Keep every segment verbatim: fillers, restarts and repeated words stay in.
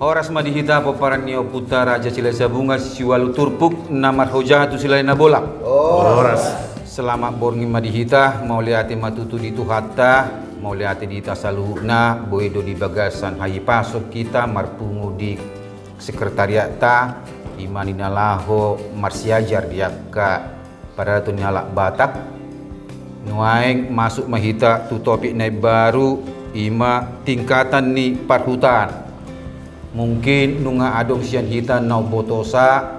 Horas ma di hita pomparan ni ompunta Raja Silahi Sabungan siualu turpuk na marhojat tu Silahi Nabolak. Horas. Selamat borngin ma di hita, mauliate ma tutu di Tuhanta, mauliate di hita saluhutna, boi do di bagasan hahipason hita marpungu di sekretariatta, i ma na laho marsiajar di angka paradaton ni halak Batak. Nuaeng masuk ma hita tu topik na imbaru, i ma tingkatan ni parhutaan. Mungkin nunga adong sian hita na umbotosa,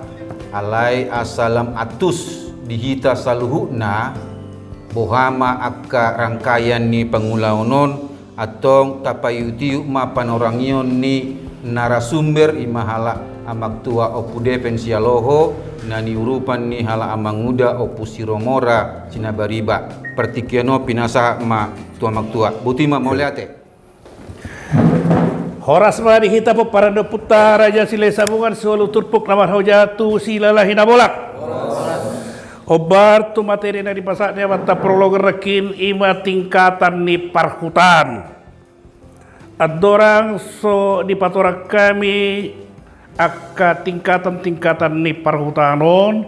alai asa lam antus di hita saluhutna, boha ma angka rangkaian ni pangulaon on, antong tapaiutiut ma panorangion ni narasumber, i ma halak amang tua Ompu Depen Sialoho, na niurupan ni halak amanguda Ompu Siromora Sinabariba. Partingkian on pinasahat ma tu amang tua. Boti ma, mauliate. Horas ma di hita pomparan ni ompunta Raja Silahi Sabungan siualu turpuk na marhojat tu Silahi Nabolak. Hombar tu materi na dipasahat ni amanta prolog nangkin, i ma tingkatan ni parhutaan. Andorang so dipatorang hami angka tingkatan-tingkatan ni parhutaan on,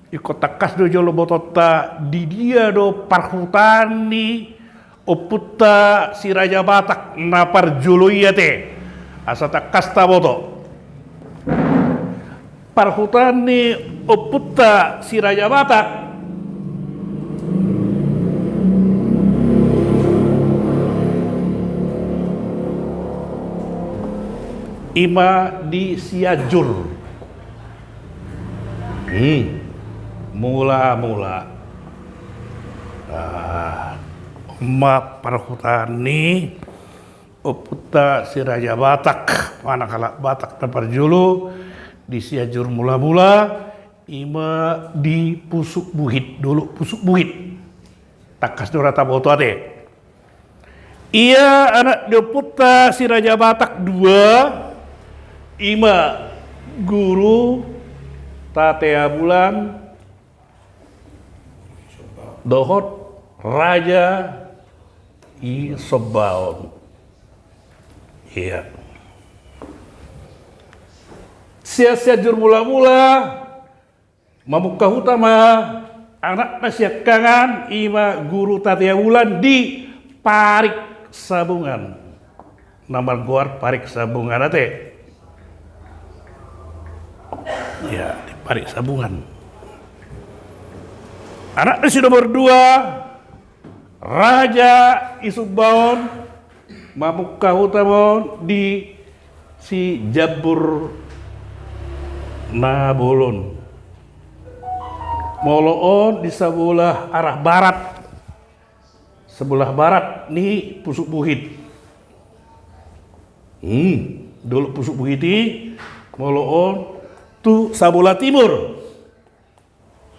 ingkon tangkas do jolo botoonta di dia do parhutaan ni ompunta si Raja Batak na parjolo i ate. Asa tangkas taboto. Parhutaan ni ompunta si Raja Batak i ma di Sianjur. Hmm. Mula-mula. Ah, ma parhutaan ni ompunta si Raja Batak, manang halak Batak na parjolo di Sianjur Mula-mula, i ma di Pusuk Buhit, Dolok Pusuk Buhit. Tangkas do ra taboto ate. Ia anak ni ompunta si Raja Batak dua, i ma Guru Tatea Bulan dohot Raja Isombaon. Ia. Sian Sianjur Mula-mula mamungka huta ma anakna siangkangan, i ma Guru Tatea Bulan di Parik Sabungan. Na margoar Parik Sabungan ate. Ia, di Parik Sabungan. Anakna si nomor dua, Raja Isombaon, mamungka huta ma on di Sijambur Nabolon. Molo on di sabolah arah barat, sabolah barat ni Pusuk Buhit. Hmm, Dolok Pusuk Buhit i, molo on tu sabolah timur.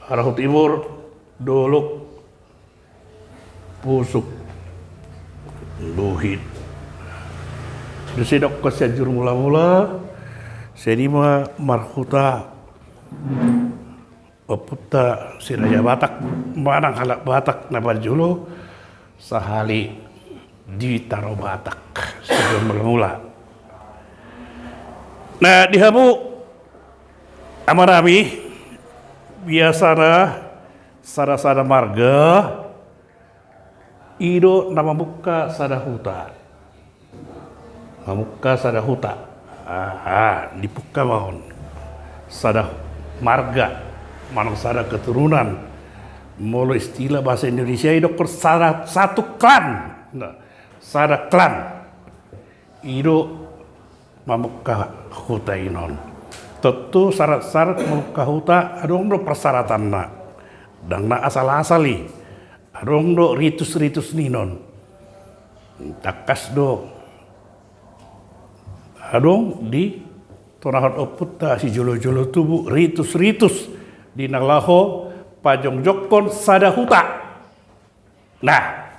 Arah timur Dolok Pusuk Buhit. Di si dok Sianjur Mula-mula, sian i ma marhuta ompunta si Raja Batak, manang halak Batak na parjolo, sahali di Taro Batak, Sianjur Mula-mula. Nah, di hamu amanami, biasana sada-sada marga i do na mamungka sada huta. Mamungka sada huta. Aha, dipungka ma on. Sada marga, manang sada keturunan. Molo istilah bahasa Indonesia i dokkon sada, satu klan. Nah, sada klan. I do mamungka huta i non. Tontu syarat-syarat mamungka huta adong do persyaratanna. Ndang na asal-asal i. Adong do ritus-ritus ni non. Tangkas do adong ditonahon ompunta sijolo-jolo tubu ritus-ritus di na laho pajongjongkon sada huta. Nah,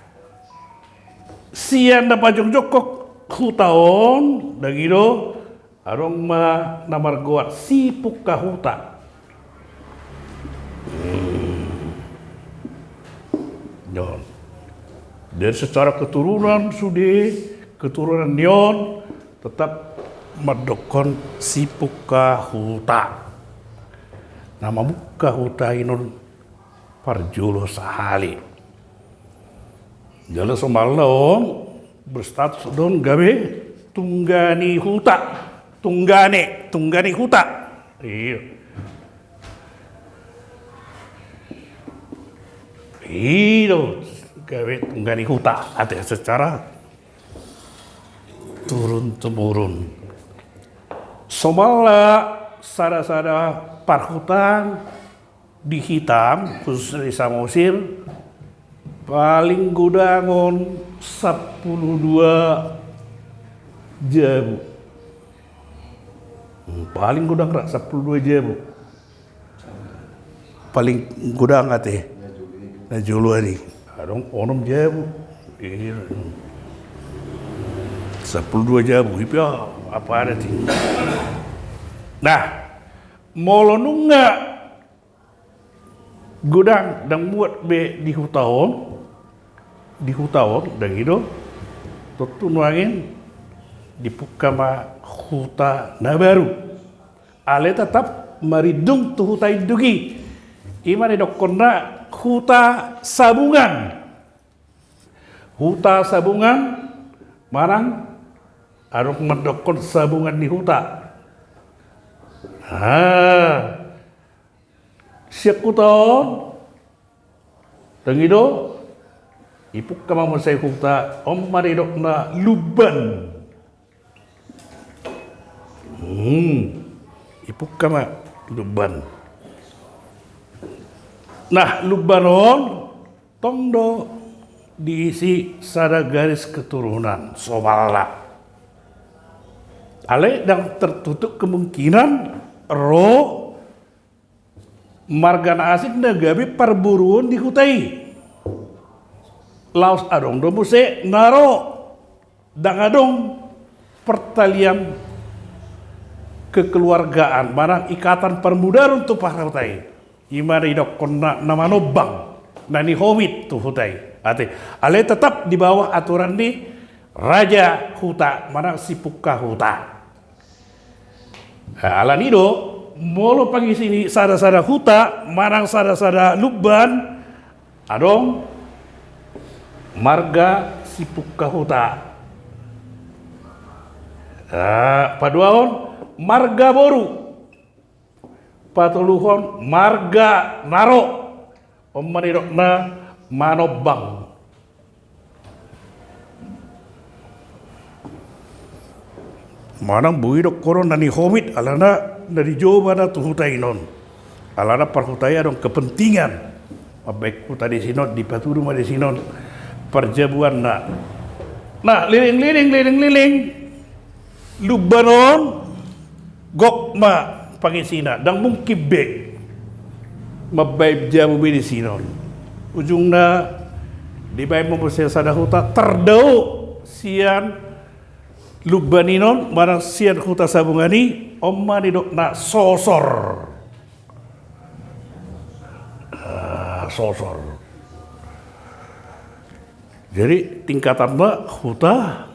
sian na pajongjongkon huta on, ndang i do, adong ma na margoar sipungka huta. Hmm. Jadi secara keturunan sude, keturunan ni on tetap mandokkon sipungka huta. Na mamungka huta i non parjolo sahali. Jala somalna on berstatus do on gabe tunggane huta. Tunggane, tunggane huta. Iyo. I do gabe tunggane huta ate secara turun temurun. Somalna sada-sada parhutaan di hita, khususna di Samosir, paling godang on sampulu dua jabu. Hmm, paling godang ra sampulu dua jabu. Paling godang ate na jolo i. Adong onom jabu. Iya. Sampulu dua jabu i pe apa ada ti. Nah, molo nunga godang ndang muat be di huta on, di huta on ndang i do, tontu nuaeng dipungka ma huta na baru. Alai tetap marindung tu huta induk i. I ma didokkonna huta sabungan. Huta sabungan manang adong mandokkon sabungan ni huta. Ah. Sian huta on, ndang i do, dipungka ma muse huta, on ma didokna Lumban. Hmm, dipungka ma Lumban. Nah, Lumban on tong do diisi sada garis keturunan, somalna. Alai ndang tertutup kemungkinan ro marga na asing na gabe parboruon di huta i. Laos adong do muse na ro, ndang adong pertalian kekeluargaan manang ikatan parmudaron tu parhuta i. I ma didokkonna na manombang, na nihomit tu huta i. Ate, alai tetap di bawah aturan ni raja huta manang sipungka huta. Eh, alani do, molo pangisi ni sada-sada huta manang sada-sada Lumban, adong marga sipungka huta. Eh, paduahon marga boru. Patoluhon marga na ro. On ma didokna manombang. Manang boi dokkon on na nihomit, alana na dijou ma na tu huta i non. Alana parhuta i adong kepentingan. Mambaen huta disi non, dipatudu ma disi non parjabuanna. Nah, leleng-leleng, leleng-leleng. Lumban on gok ma pangisina, ndang mungkin be mambaen jabu be disi non. Ujungna dibaen ma muse sada huta tardao sian Lumban i non, manang sian huta sabungan i, on ma didokna Sosor. Ah, Sosor. Jadi tingkatan ma huta,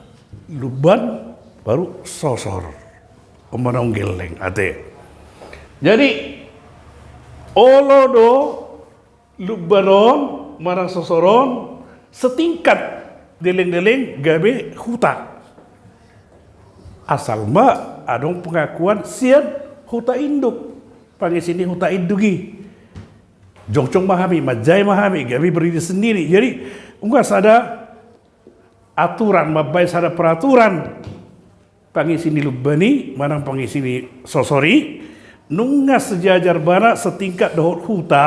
Lumban, baru Sosor. On ma naung gelleng ate. Jadi olo do Lumban on manang Sosor on setingkat, deleng-deleng gabe huta. Asal ma adong pengakuan sian huta induk, pangisi ni huta induk i. Jongjong ma hami, manjae ma hami, gabe berdiri sendiri. Jadi nunga sada aturan, mambaen sada peraturan. Pangisi ni Lumban i manang pangisi ni Sosor i nunga sejajar ibana, setingkat dohot huta.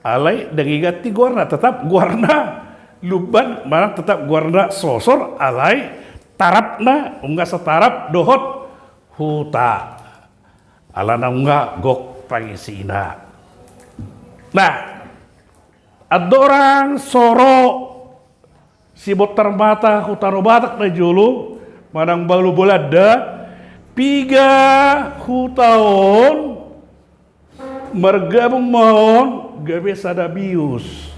Alai ndang diganti goarna, tetap goarna Lumban manang tetap goarna Sosor, alai tarapna nunga setarap dohot huta. Alana nunga gok pangisina. Nah, andorang so ro Sibotar Mata tu Tano Batak na jolo manang Balo Bolanda, piga huta on margabung ma on gabe sada bius.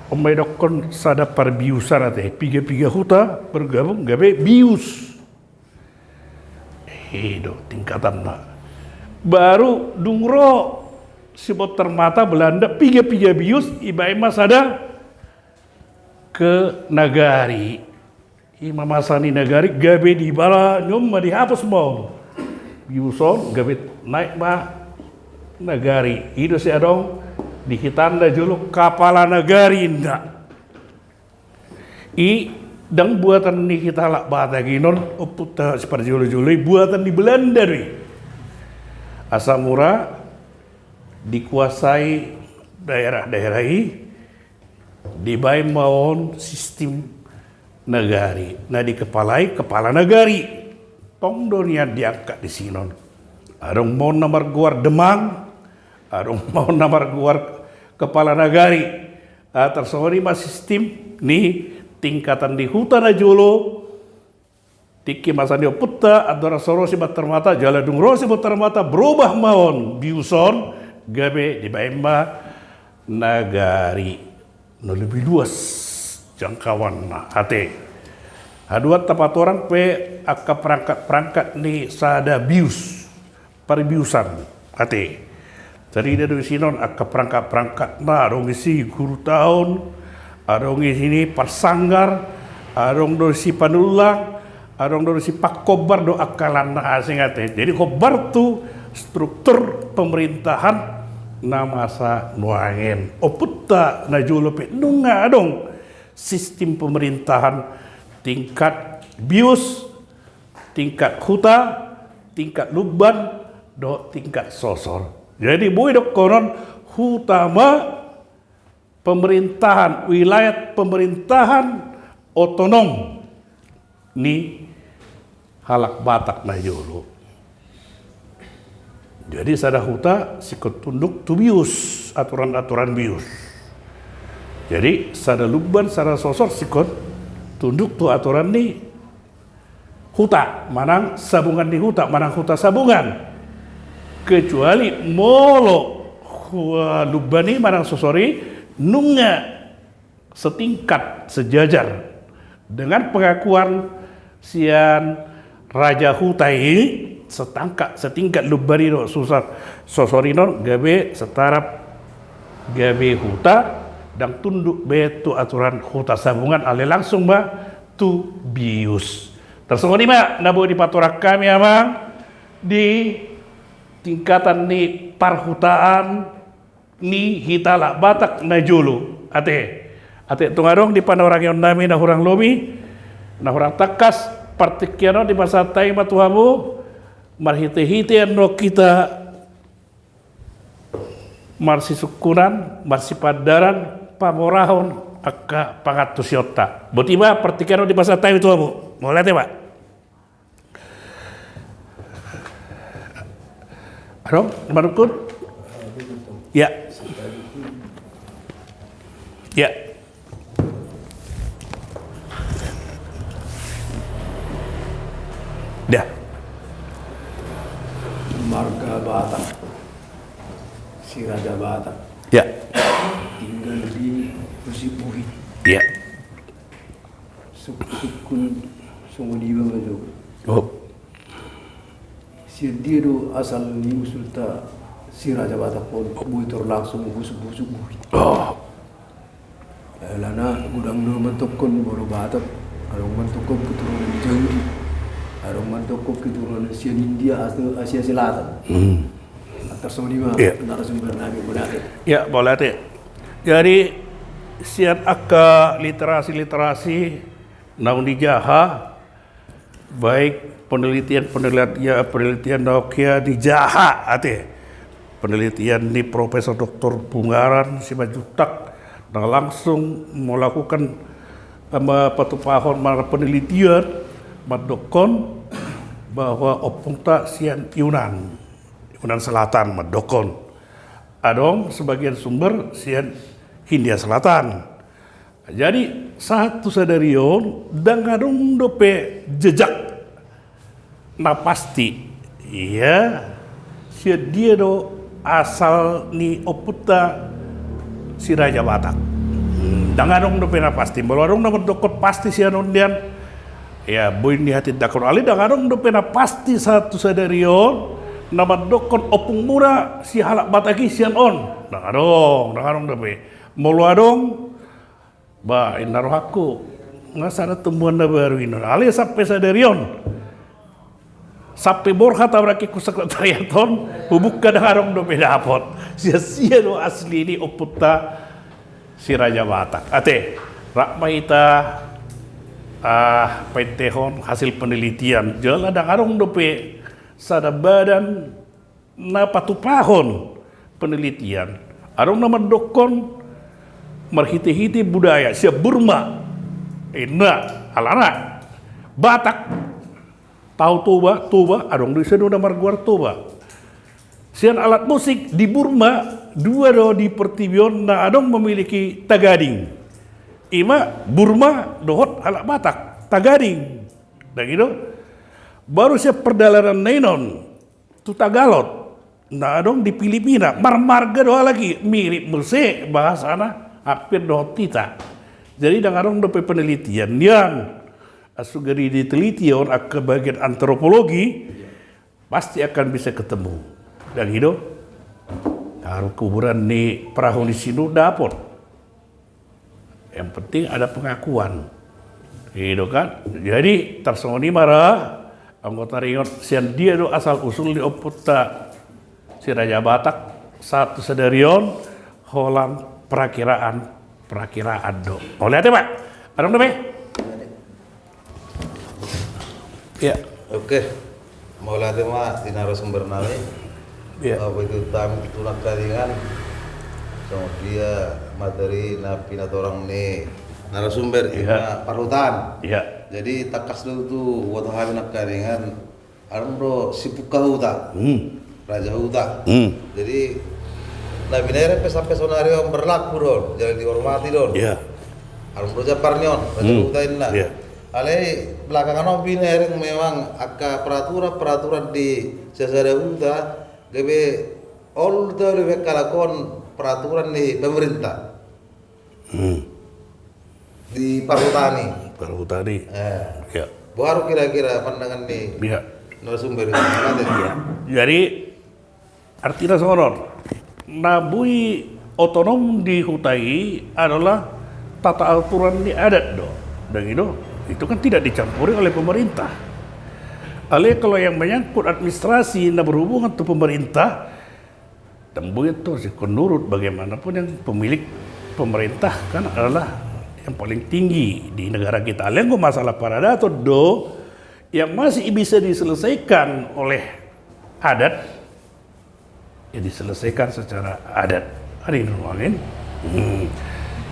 On ma didokkon sada parbiusan ate, piga-piga huta bergabung gabe bius. I do tingkatanna. Baru dung ro si Bontar Mata Belanda, piga-piga bius, dibaen ma sada ke nagari. I ma masa ni nagari, gabe dibala, on ma dihapus ma on. Bius on gabe naek ma nagari. I do sai adong di hitana jolo kapala nagari, inda. I ndang buatan ni hita halak Batak i on, ompunta siparjolo-jolo i, buatan ni Belanda do i. Asa mura dikuasai daerah-daerah i, dibaen ma on sistim nagari. Na dikepalai kepala nagari. Tong do nian diangkat disi on. Adong ma on na margoar Demang, adong ma on na margoar kepala nagari. Ah, tarsongon i ma sistim ni tingkatan ni huta na jolo. Tingki masa ni ompunta, andorang so ro si Bontar Mata, jala dung ro si Bontar Mata, berubah ma on bius on, gabe dibaen ma nagari. Na lebih luas jangkauanna ate. Haduan tapatorang pe angka perangkat-perangkat ni sada bius. Parbiusan ate. Tarida do disi on angka perangkat-perangkatna, adong disi guru taon, adong disi parsanggar, adong do disi panullang, adong do disi pangkobar do angka na asing ate. Jadi kobar tu struktur pemerintahan na masa nuaeng. Ompunta na jolo pe nunga adong sistim pemerintahan tingkat bius, tingkat huta, tingkat lumban, dohot tingkat sosor. Jadi boi didok huta ma pemerintahan, wilayat pemerintahan otonom ni halak Batak na jolo. Jadi sada huta singkop tunduk tu bius, aturan-aturan bius. Jadi sada lumban, sada sosor singkop tunduk tu aturan ni huta, manang sabungan ni huta, manang huta sabungan. Kecuali molo hu-, lumban i manang sosor i nunga setingkat, sejajar dengan pengakuan sian raja huta i, setangka-, setingkat lumban i dohot susar sosor i on gabe setaraf gabe huta, ndang tunduk be tu aturan huta sabungan, alai langsung ma tu bius. Tarsongon i ma na boi dipatorang hami amang di tingkatan ni parhutaan ni hita halak Batak na jolo ate. Ate tung adong di panorangion nami na hurang lobi, na hurang tangkas, partingkian on dipasahat hami ma tu hamu, marhite-hite annon hita marsisungkunan, marsipandaran, pamorahon angka pangantusionta. Boti ma partingkian on dipasahat hami tu hamu. Mauliate ma. Adong na manungkun? Ya. Ya. Dah. Marga Batak, si Raja Batak. Ya. Tinggal di Husi Buhit. Ya. Suk-, sungkun songon i ma jo. Oh. Sian dia do asal ni usulta si Raja Batak on, boi tor langsung husuk-husuk boi. Oh. Alana godang do manungkun molo Batak, adong manungkun keturunan Jahudi, adong manungkun keturunan sian India, As-, Asia Selatan. Hmm. Tarsongon i ma, iya, narasumber nami, mauliate. Ya, mauliate. Jadi sian angka literasi-literasi naung dijaha, baik penelitian-penelitian, ya, penelitian naung dijaha ate, penelitian ni Profesor Doktor Bungaran Simanjuntak na langsung melakukan, eh, ma-, patupahon ma-, penelitian mandokkon bahwa ompungta sian Yunan, Yunan Selatan mandokkon. Adong sebagian sumber sian Hindia Selatan. Jadi sahat tu sadari on ndang adong dope jejak na pasti, iya, sian dia do asal ni ompunta si Raja Batak. Hmm. Ndang adong dope na pasti, molo adong na mandokkon pasti sian on nian, ia boi ni hatindangkon, alai ndang adong dope na pasti sahat tu sadari on na mandokkon ompungmuna si halak Batak i sian on. Ndang adong, ndang adong dope. Molo adong, ba inna rohangku, nga sada tumbuhan na baru inna. Alai sampe sadari on, sampe borhat au rangkingku sekretariat on, hubuka ndang adong dope dapot. Sia-sia do asli ni ompunta si Raja Batak. Ate, rap ma hita, ah, paintehon hasil penelitian. Jala ndang adong dope sada badan na patupahon penelitian. Adong na mandokkon marhite-hite budaya sian Burma. Inna, alana Batak tahu Toba, Toba, adong do i sian on na margoar Toba. Sian alat musik di Burma, dua do di portibi on na adong memiliki tagading. Ima Burma dohot halak Batak, tagading. Ndang i do? Baru sian pardalanan na inon tu Tagalog, na adong di Filipina, marmarga do halak i, mirip muse bahasana, hampir dohot hita. Jadi ndang adong dope penelitian nian. Asa gari diteliti on angka bagian antropologi, pasti akan bisa ketemu. Ndang i do? Taruh kuburan ni perahu ni Sindu dapot. Yang penting ada pengakuan. I do kan? Jadi tarsongon i ma ra, anggo taringot sian dia do asal usul ni ompunta si Raja Batak sahat tu sadari on, holan perakiraan, perakiraan do. Mauliate, Pak. Adong dope? Iya. Oke. Mauliate ma di narasumber nami. Iya. Apa itu, tami tu nangkaningan, songon dia materi na pinatorang ni narasumber, iya, ima parhutaan. Iya. Jadi tangkas do tu huboto hami nangkaningan, adong do si Pungkahuta, hmm, Raja Huta. Hmm. Jadi na binereng pe sampe saonari on berlaku do on, jala dihormati do on. Iya. Adong do jambar ni on, Raja, hmm, Huta inna. Iya. Alai belakangan on binereng memang angka peraturan-peraturan di sasada huta, gabe olo do dibaen halak on peraturan ni pemerintah. Hmm. Di parhutani. Parhutani. Eh. Ya. Boha do kira-kira pandangan ni, ya, narasumber ini? Iya. Jadi artina songon on, na boi otonom di huta i adalah tata aturan ni adat do. Ndang i do? Itu kan tidak dicampuri oleh pemerintah. Alai kalau yang menyangkut administrasi na berhubungan tu pemerintah, ndang boi antong singkon nurut, bagaimanapun yang pemilik pemerintah kan adalah yang paling tinggi di negara kita. Alai anggo masalah paradaton do yang masih bisa diselesaikan oleh adat, ya diselesaikan secara adat. Ada yang nuangin. Hmm.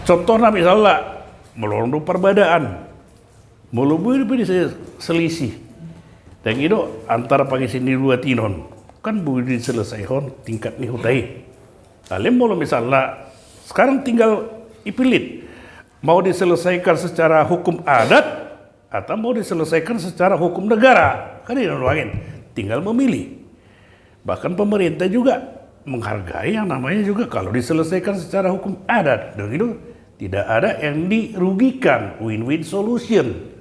Contohna misalna, molo adong do parbadaan. Molo boi dope diselisih, ndang i do, antara pangisi ni dua tinon, kan boi diselesaihon tingkat ni huta i. Alai molo misalna sekarang tinggal ipillit, mau diselesaikan secara hukum adat atau mau diselesaikan secara hukum negara, kan i do nuangin, tinggal memilih. Bahkan pemerintah juga menghargai yang namanya juga kalau diselesaikan secara hukum adat, begitu, tidak ada yang dirugikan, win-win solution.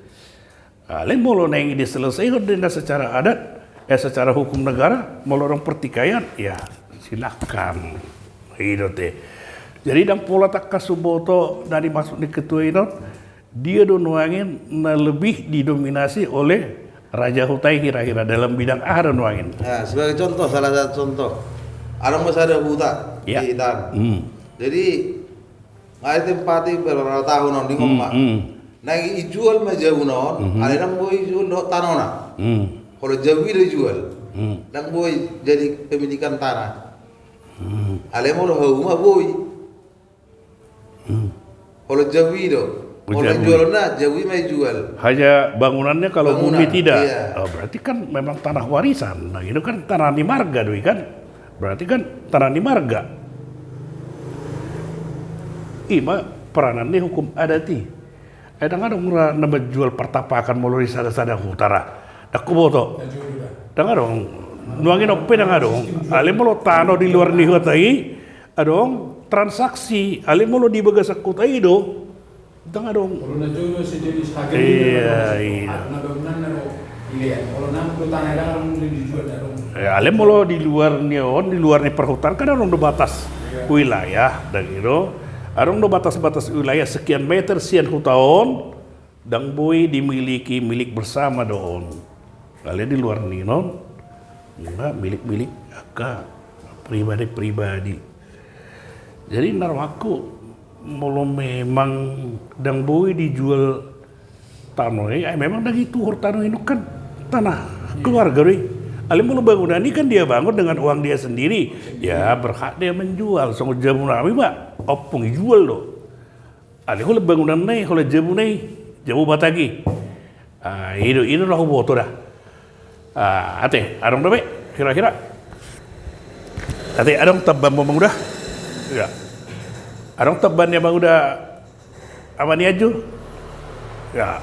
Alai molo naeng diselesaihon do inna secara adat, eh, secara hukum negara, molo adong pertikaian, ya silakan. I do te. Jadi ndang pola tangkas huboto na dimaksud ni ketua i on, dia do nuangin na lebih didominasi oleh raja huta i hira-hira dalam bidang aha do nuangin? Nah, sebagai contoh, salah satu contoh. Adong ma sada huta, ya, di hitaan. Hmm. Jadi, nga ditempati berapa tahun on di, hmm, ngomma. Hmm. Naeng ijual ma jabu na on, mhm, alai ndang boi ijual dohot tanona. Hmm. Olo jabu i do ijual. Hmm. Ndang boi jadi pemilikan tanah. Hmm. Alai molo hauma boi. Hmm. Olo jabu i do. Olo jabu i. Jualonna, jabu i ma ijual. Hanya bangunannya kalau, bangunan, bumi tidak. Iya. Oh, berarti kan memang tanah warisan. Nah, itu kan tanah ni marga do i kan. Berarti kan tanah ni marga. Ima peranan ni hukum adat i. Eh, ndang adong ra na manjual partapakan molo di sada-sada huta ra. Ndang huboto. Ndang adong. Nuangin on pe ndang adong. Alai molo tano di luar ni huta i, adong transaksi, alai molo di bagasan huta i do, Ndang adong. Olo na jolo sejenis hagan. Iya, iya. Olo na bangunan na ro ilean. Olo na do tanah, ndang adong dijual, ndang adong. Ya, alai molo di luar ni on, di luar ni perhutanan kan adong do batas wilayah, ndang i do. Adong do batas-batas wilayah sekian meter sian huta on, ndang boi dimiliki, milik bersama do on. Alai di luar ni on, nga milik-milik angka pribadi-pribadi. Jadi na rohangku, molo memang ndang boi dijual tano i, ai memang ndang dituhor tano i, kan tanah keluarga do i. Alai molo bangunan i kan dia bangun dengan uang dia sendiri, ya berhak dia menjual. Songon jabu nami ma, ompung ijual do. Alai holan bangunan na i, holan jabu na i, jabu Batak i. Ah, i do, i do na huboto da. Ah, ate, adong dope, hira-hira. Ate, adong tambaanmu, Amang Uda? Iya. Adong tambaan ni Amang Uda, Ama ni Aju? Ya.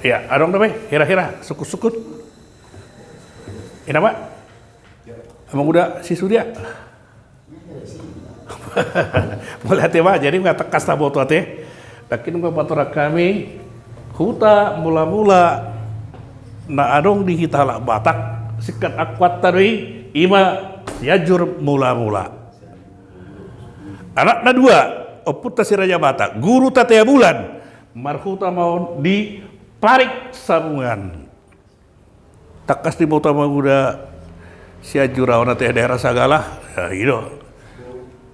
Ya, adong dope, hira-hira, sukut-sukut. Ina, Pak? Amang Uda, si Surya? Mauliate ma, jadi nga tangkas taboto ate. Nangkin nga patorang hami, huta mula-mula na adong di hita halak Batak, singkat angkuanta do i, i ma Sianjur Mula-mula. Anak na dua, ompunta Si Raja Batak, Guru Tatea Bulan, marhuta ma on di Parik Sabungan. Tangkas diboto Amang Uda Sianjur on ate, daerah Sagala, ya, i do.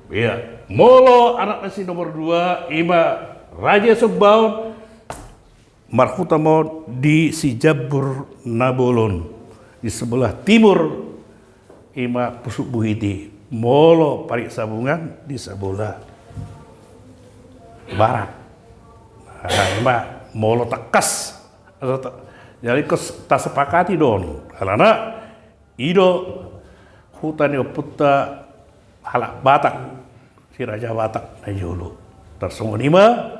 Iya. Molo anak na si nomor dua, i ma Raja Sumbaon, marhuta ma on di Sijambur Nabolon, di sebelah timur, i ma Pusuk Buhiti. Molo Parik Sabungan di sebelah barat. Nah, i ma molo tangkas. Jadi, kos tasepakati do on. Alana, i do huta ni ompunta halak Batak, Si Raja Batak na jolo. Tarsongon i ma,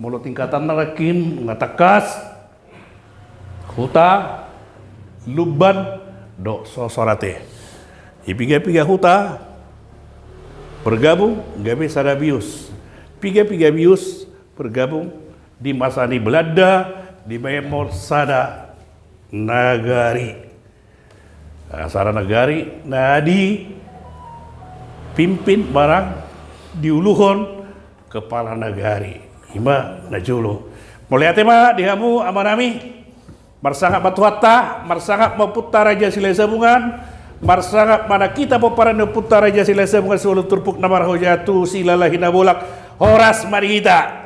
molo tingkatanna nangkin, nga tangkas, huta, lumban, dohot sosor ate. Di piga-piga huta, bergabung, gabe sada bius. Piga-piga bius, bergabung, di masa ni Belanda, dibahen ma on sada nagari. Nah, sada nagari na dipimpin barang diuluhon kepala nagari. I ma na jolo. Mauliate ma di hamu, Ama nami. Marsangap ma Tuhanta, marsangap ma ompunta Raja Silahisabungan, marsangap ma nang hita pomparan ni ompunta Raja Silahisabungan, siualu turpuk na marhojat tu Silalahi Nabolak. Horas ma di hita.